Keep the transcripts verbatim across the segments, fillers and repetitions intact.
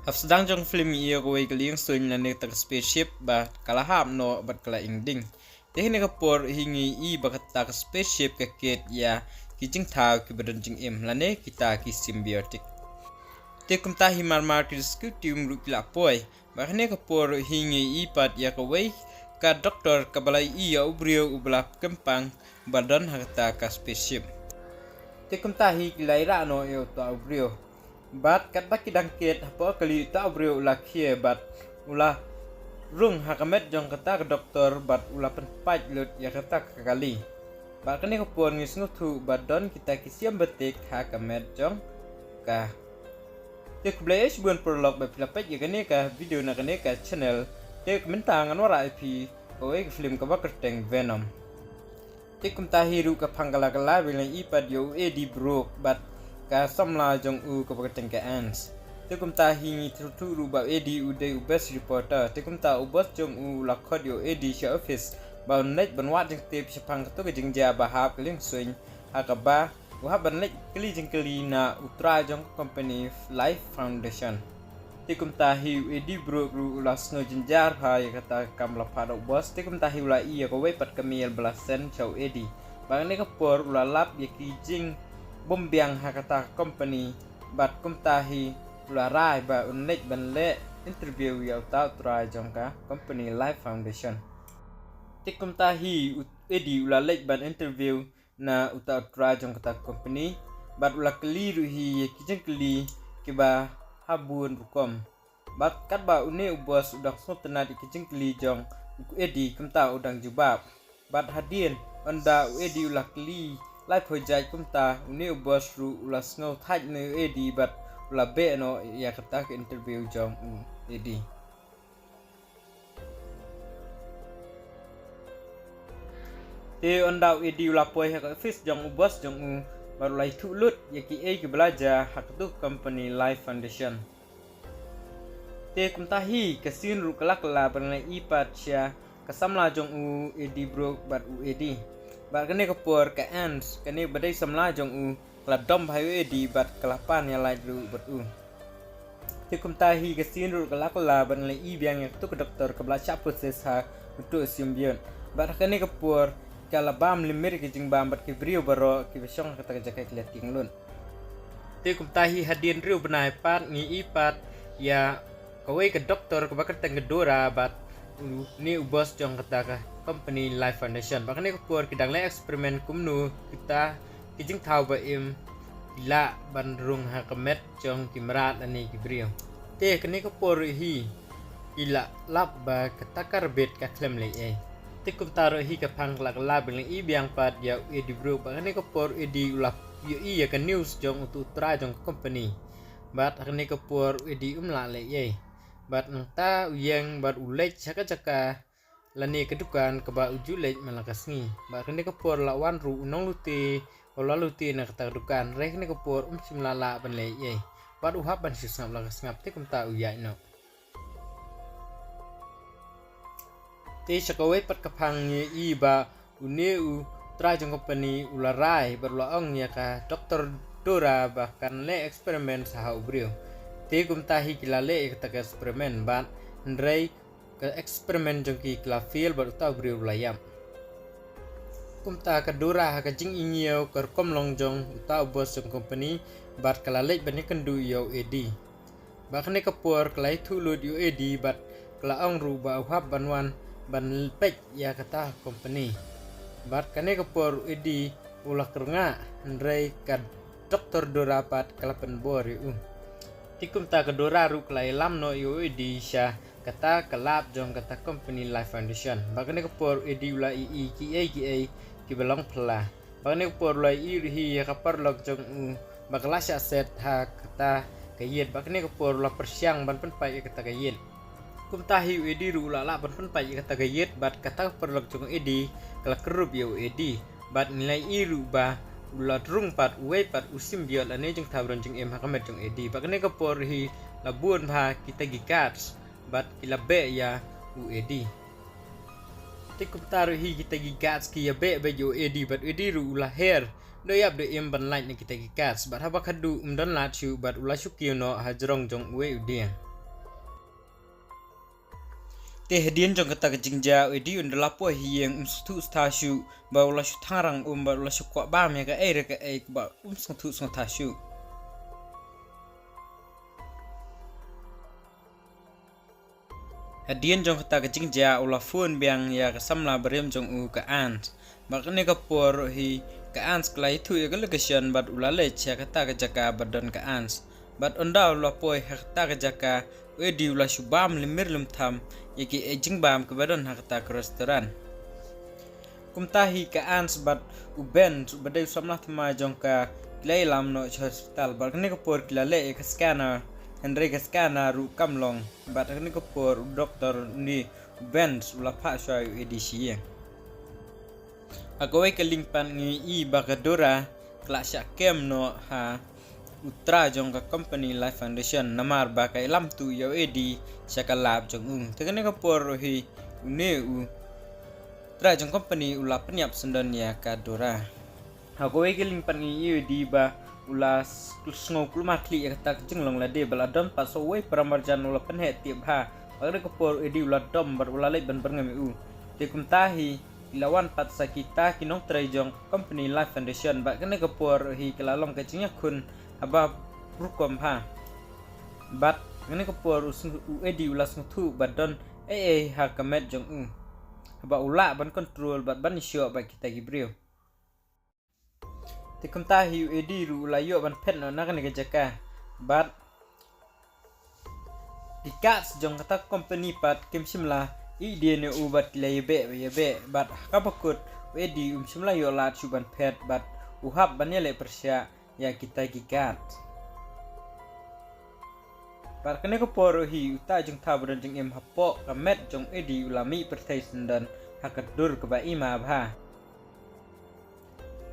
Hap sdang jong film ngi ïoh kawei ka lieng suiñ lane kata ka spaceship ba ka la hap noh bad ka la ing ding. Te ha kane ka por hi ngi i ba kata ka spaceship ka kit ïa ki jingthaw kiba don jingim lane kita ki symbiotic. Te kumta hi marmar ki rescue team ruh ki la poi. Bad ha kane ka por hi ngi i pat ïa kawei ka doktor kaba la i ïa u briew uba la kyrpang ba don ha kata ka spaceship. Te kumta hi ki la ïarap noh ïa uta u briew. Bad katba ki dang kit hapoh kali uta u briew u la khie bad u la rung ha ka met jong kata ka doktor bad u la pynpait lut ïa kata ka kali. Bad kane ka por ngi sngewthuh ba don kita ki symbiotic ha ka met jong ka. Te khublei ïa shibun paralok ba phi la peit ïa kane ka video na kane ka channel. Te ka mynta ngan wanrah ïa phi kawei ka film kaba kyrteng Venom. Te kumta hi ruh ka phang ka la ka la ba ngi la i pat ïa u Eddie Brock bad ka samla jong u kaba kyrteng ka Anne. Te kumta hi ngi ïathuh ruh ba u Eddie u dei u best reporter. Te kumta u boss jong u u la khot ïa u Eddie sha office ba un leit ban wad jingtip shaphang kato ka jingjia ba hap ka lieng suiñ ha kaba u hap ban leit kylli jingkylli na u trai jong ka company Life Foundation. Te kumta hi u Eddie Brock ruh u la sngew jynjar bha ïa kata ka kam la phah da u boss. Te kumta hi u la i ïa kawei pat ka mail ba la send sha u Eddie. Bad kane ka por u la lap ïa ki jingbymbiang ha kata ka company. Bad kumta hi u la rai ba un leit ban leh interview ïa uta u trai jong ka company Life Foundation. Te kumta hi u Eddie u la leit ban interview na uta u trai jong kata ka company. Bad u la kylli ruh hi ïa ki jingkylli kiba ha bun rukom. Bad katba une u boss u dang sngewtynnat ïa ki jingkylli jong u Eddie kumta u dang jubab. Bad hadien ynda u Eddie u la kylli lai phew jait kumta une u boss ruh u la sngew thait na u Eddie bad u la beh noh ïa kata ka interview jong u Eddie. Te ynda u Eddie u la poi ha ka office jong u boss jong u bad u la ïathuh lut ïa kiei kiba la jia ha katu ka company Life Foundation. Te kumta hi ka scene ruh ka la kylla bad ngi la i pat sha ka samla jong u Eddie Brock bad u Eddie. Bad kane ka por ka Anne kane ba dei samla jong u ka la dom bha ïa u Eddie bad ka la pan ïa lait ruh bad u. Te kumta hi ka scene ruh ka la kylla bad ngi la i biang ïa katu ka doktor kaba la shah possess ha utu u symbiote. Bad ha kane ka por ka la bam limit ki jingbam bad ki briew baroh kiba shong ha kata ka jaka ki la tieng lut. Te kumta hi hadien hynriew bnai pat ngi i pat ïa kawei ka doktor kaba kyrteng ka Dora bad une u boss jong kata ka company Life Foundation. Bad kane ka por ki dang leh experiment kumno kita ki jingthaw ba im ki lah ban rung ha ka met jong ki mrad lane ki briew. Te kane ka por hi ki la lap ba kata ka rbit ka khlem leh ei. Te kumta ruh hi ka phang ka la kylla bad ngi la i biang pat ïa u Eddie Brock. Bad kane ka por u Eddie u la ïohi ïa ka news jong utu u trai jong ka company. Bad ha kane ka por u Eddie um lah leh ei. Bad nangta u ïeng bad u leit sha ka jaka lane ka dukan kaba u ju leit man la ka sngi. Bad kane ka por la wan ruh u nonglute u la lute na kata ka dukan. Hynrei kane ka por um shym la lah ban leh ei. Bad u hap ban shu sngap la ka sngap te kumta u ïaid noh. Te sha kawei pat ka phang ngi i ba une u trai jong company u la rai bad u la ong ïa ka doktor Dora ba kan leh experiment sha ha u briew. Te kumta hi ki la leh ïa kata ka experiment bad hynrei ka experiment jong ki ka la fail bad uta u briew u la ïap. Kumta ka Dora ha ka jingïew ka rukom long jong uta u boss jong company bad ka la leit ban ïakynduh ïa u Eddie. Bad kane ka por ka la ïathuh lut ïa u Eddie bad ka la ong ruh ba u hap ban wan ban peit ïa kata company. Bad kane ka por u Eddie u la kyrngah hynrei ka doktor Dora pat ka la pynbor ïa u. Te kumta ka Dora ruh ka la ïalam noh ïa u Eddie sha kata ka lab jong kata company Life Foundation. Bad kane ka por u Eddie u la ïohi kiei kiei kiba long phylla. Bad kane ka por u la ïohi ruh hi ïa ka paralok jong u ba ka la shah set ha kata ka ïit. Bad kane ka por u la pyrshang ban pynpait ïa kata ka ïit. Kumta hi u Eddie ruh u la lah ban pynpait ïa kata ka ïit bad kata ka paralok jong u Eddie ka la kyrdup ïa u Eddie. Bad ngi la ïohi ruh ba u la rung pat uwei pat u symbiote lane jingthaw ba don jingim ha ka met jong u Eddie. Bad kane ka por hi la bun bha kita ki guards bad ki la beh ïa u Eddie. Te kumta ruh hi kita ki guards ki ïa beh beit ïa u Eddie bad u Eddie ruh u la her. Dei ïap dei im ban lait na kita ki guards bad haba khadduh um don lad shuh bad u la shu kiew noh ha jrong jong uwei u dieng. Te hadien jong kata ka jingjia, u Eddie un da la poi ha ïing, um sngewthuh sngewtha shuh, bad u la shu thangrang um, bad u la shu kwah bam ïa kaei re kaei kaba um sngewthuh sngewtha shuh. Hadien jong kata ka jingjia u la phone biang ïa ka samla barim jong u ka Anne. Bad kane ka por hi ka Anne ka la ïathuh ïa ka location bad u la leit sha kata ka jaka ba don ka Anne. Bad ynda u la poi ha kata ka jaka, u Eddie u la shu bam limir limtham ïa kiei jingbam kiba don ha kata ka restaurant. Kumta hi ka Anne bad u Ben, uba dei u samla thymmai jong ka, ki la ïalam noh sha hospital. Bad kane ka por ki la leh ïa ka scanner, hynrei ka scanner ruh kam long. Bad kane ka por u doktor, une u Ben, u la phah shuwa ïa u Eddie sha ïing. Ha kawei ka lyngkhat ngi ïohi ba ka Dora ka la shah kem noh ha u trai jong ka company Life Foundation, namar ba ka ïalam tuh ïa u Eddie sha ka lab jong u. Te kane ka por hi une u trai jong company u la pynïap syndon ïa ka Dora. Ha kawei ka lyngkhat ngi ïohi u Eddie ba u la s-, sngew kulmar khlieh ïa kata ka jinglong lade, bad la don pat sa uwei para marjan u la pynheh tip bha. Bad kane ka por u Eddie u la dom bad u la leit ban byrngem ïa u. Te kumta hi ki la wan pat sa kita ki nongtrei jong ka company Life Foundation. Bad kane ka por hi ka la long ka jingïakhun haba rukom bha. Bad kane ka por u sng-, u Eddie u la sngewthuh ba don ei ei ha ka met jong u, haba u lah ban control bad ban ïashoh bad kita ki briew. Te kumta hi u Eddie ruh u la ïoh ban phet noh na kane ka jaka. Bad ki guards jong kata ka company pat kim shym la ïeh dien ïa u bad ki la ïabeh ïabeh. Bad ha kaba kut u Eddie um shym la ïoh lad shuh ban phet bad u hap ban ïaleh pyrshah ïa kita ki guard. Bad kane ka por hi uta u jingthaw ba don jingim hapoh ka met jong u Eddie u la mih pyrthei syndon ha ka dur kaba ima bha.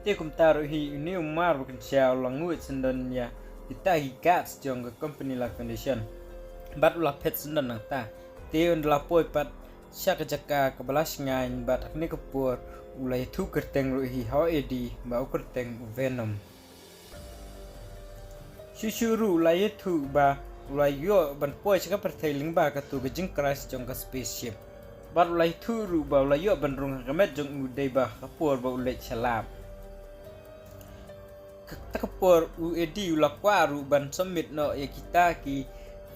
Te kumta ruh hi une u mar ba kynsha u la nguid syndon ïa kita ki guards jong ka company Life Foundation. Bad u la phet syndon nangta. Te un da la poi pat sha ka jaka kaba la shngaiñ bad ha kane ka por u la ïathuh kyrteng ruh hi ha u Eddie ba u kyrteng u Venom. Shuh shuh ruh u la ïathuh ba u la ïoh ban poi sha ka pyrthei lyngba katu ka jingcrash jong ka spaceship. Bad u la ïathuh ruh ba u la ïoh ban rung ha ka met jong u dei ba ha ka por ba u leit sha lab. Kata ka por u Eddie u la kwah ruh ban submit noh ïa kita ki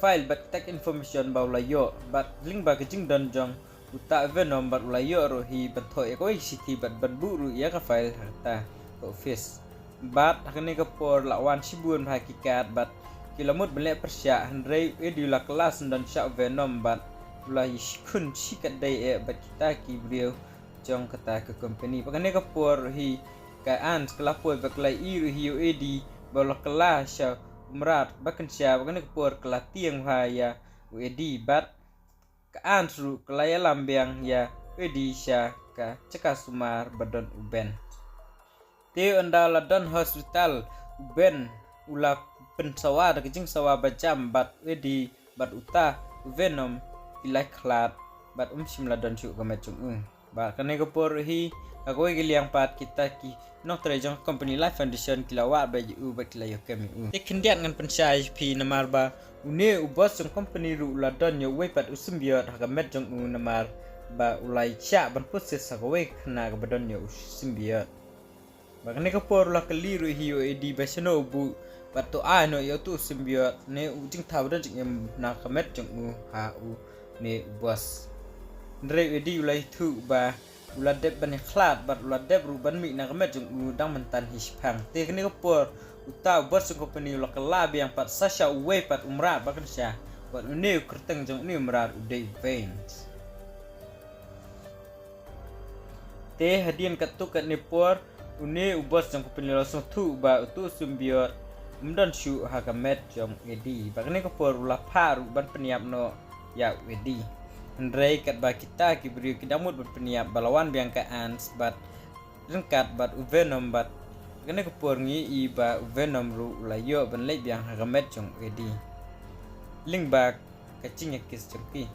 file bad kita ki information ba u la ïoh bad lyngba ka jingdon jong uta u Venom bad u la ïoh ruh hi ban thoh ïa kawei ka shithi bad ban buh ruh ïa ka file ha kata ka office. Bad ha kane ka por la wan shibun bha ki guard bad ki la mut ban leh pyrshah, hynrei u Eddie u la kylla syndon sha u Venom bad u la ïakhun shikatdei eh bad kita ki briew jong kata ka company. Bad kane ka por hi ka Anne ka la poi bad ka la ïohi ruh hi u Eddie ba u la kylla sha u mrad ba kynsha. Bad kane ka por ka la tieng bha ïa u Eddie bad ka Anne ruh ka la ïalam biang ïa u Eddie sha ka jaka sumar ba don u Ben. Te ynda la don hospital u Ben u la pynsawa da ka jingsawa ba jam bad u Eddie bad uta u Venom ki la khlad bad um shym la don shuh ka met jong u. Bad kane ka por hi ha kawei ka liang pat kita ki nongtrei jong ka company Life Foundation ki la wad bad ïa u bad ki la ïoh kem ïa u. Te khyndiat ngan pynshai ïa phi namar ba une u boss jong ka company ruh u la don ïa uwei pat u symbiote ha ka met jong u namar ba u la ïa shah ban possess ha kawei ka khynnah kaba don ïa u symbiote. Bad kane ka por u la kylli ruh hi u Eddie ba shano u buh bad to ai noh ïa utu u symbiote ne u jingthaw ba don jingim na ka met jong u ha une u boss. Hynrei u Eddie u la ïathuh ba u la dep ban ïakhlad bad u la dep ruh ban mih na ka met jong u dang mynta hi shiphang. Te kane ka por uta u boss jong ka company u la kylla biang pat sa sha uwei pat u mrad ba kynsha bad une u kyrteng jong une u mrad u dei u Vance. Te hadien katto katne por une u boss jong ka company u la sngewthuh ba utu u symbiote um don shuh ha ka met jong u Eddie. Bad kane ka por u la phah ruh ban pynïap noh ïa u Eddie. Hynrei katba kita ki briew ki dang mut ban pynïap ba la wan biang ka Anne bad ryngkat bad u Venom bad kane ka por ngi ïohi ba u Venom ruh u la ïoh ban leit biang ha ka met jong u Eddie lyngba ka jingïakis jong ki.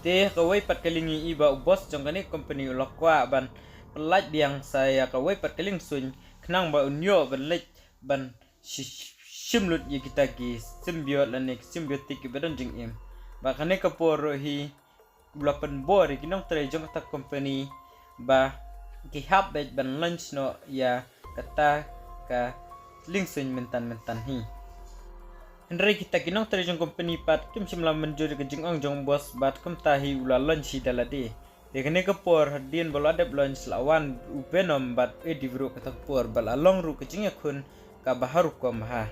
Te ha kawei pat ka liang ngi ïohi ba u boss jong kane ka company u la kwah ban pyllait biang sa ïa kawei pat ka liang suiñ khnang ba un ïoh ban leit ban shi-, shim lut ïa kita ki symbiote lane ki symbiotic kiba don jingim. Ba kane ka por ruh hi u la pynbor ïa ki nongtrei jong kata ka company ba ki hap beit ban launch noh ïa kata ka liengsuiñ myntan myntan hi. Hynrei kita ki nongtrei jong company pat kim shym la mynjur ïa ka jingong jong u boss bad kumta hi u la launch hi da lade. Te kane ka por hadien ba la dep launch la wan u Venom bad Eddie ruh kata ka por bad la long ruh ka jingïakhun kaba ha rukom bha.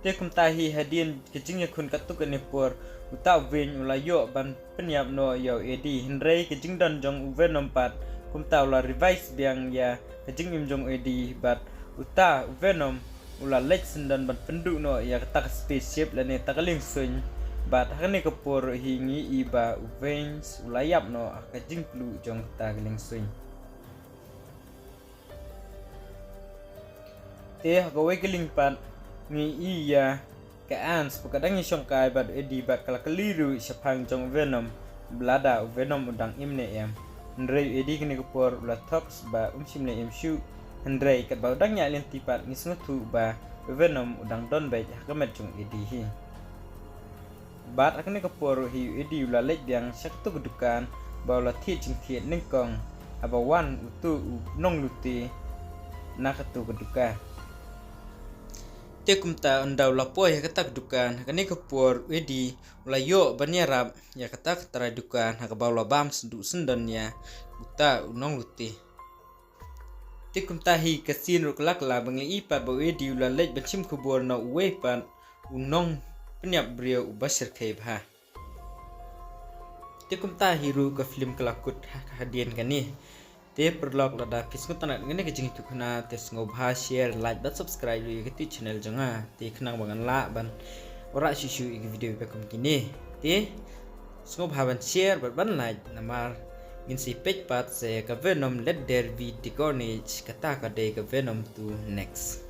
Te kumta hi hadien ka jingïakhun katto katne por uta u Venom u la ïoh ban pynïap noh ïa u Eddie, hynrei ka jingdon jong u Venom pat kumta u la revise biang ïa ka jingim jong u Eddie bad uta u Venom u la leit syndon ban pynduh noh ïa kata ka spaceship lane kata ka liengsuiñ. Bad ha kane ka por hi ngi i ba u Venom u la ïap noh ha ka jingpluh jong kata ka liengsuiñ. Te ha kawei ka lieng pat ngi i ïa ka Ants ba ka dang ïashongkai bad u Eddie bad ka la kylli ruh shaphang jong u Venom ba lada u Venom u dang im ne em. Hynrei u Eddie kane ka por u la thok ba um shym la im shuh. Hynrei katba u dang ïaid lynti pat ngi sngewthuh ba u Venom u dang don beit ha ka met jong u Eddie hi. Bad ha kane ka por hi u Eddie u la leit biang sha kato ka dukan ba u la thied jingthied nyngkong haba wan uto u nonglute na kato ka dukan. Te kumta ynda u la poi ha kata ka dukan ha kane ka por u Eddie u la ïoh ban ïarap ïa kata ka trai dukan ha kaba u la bam synduh syndon ïa uta u nonglute. Te kumta hi ka sien ruh ka la kylla ba ngi i pat ba u Eddie u la leit ban shim khubor na uwei pat u nongpynïap briew uba shyrkhei bha. Te kumta hi ruh ka film ka la kut ha hadien kane. Te paralok lada phi sngewtynnat ïa kane ka jingïathuhkhana te sngewbha share, like bad subscribe ïa kane ka channel jong nga. Te khnang ba ngan lah ban wanrah shuh shuh ïa ki video ba kum kine. Te sngewbha ban share bad ban like namar ngin sa peit pat sa ïa ka Venom Let There Be the Carnage kata ka dei ka Venom two next.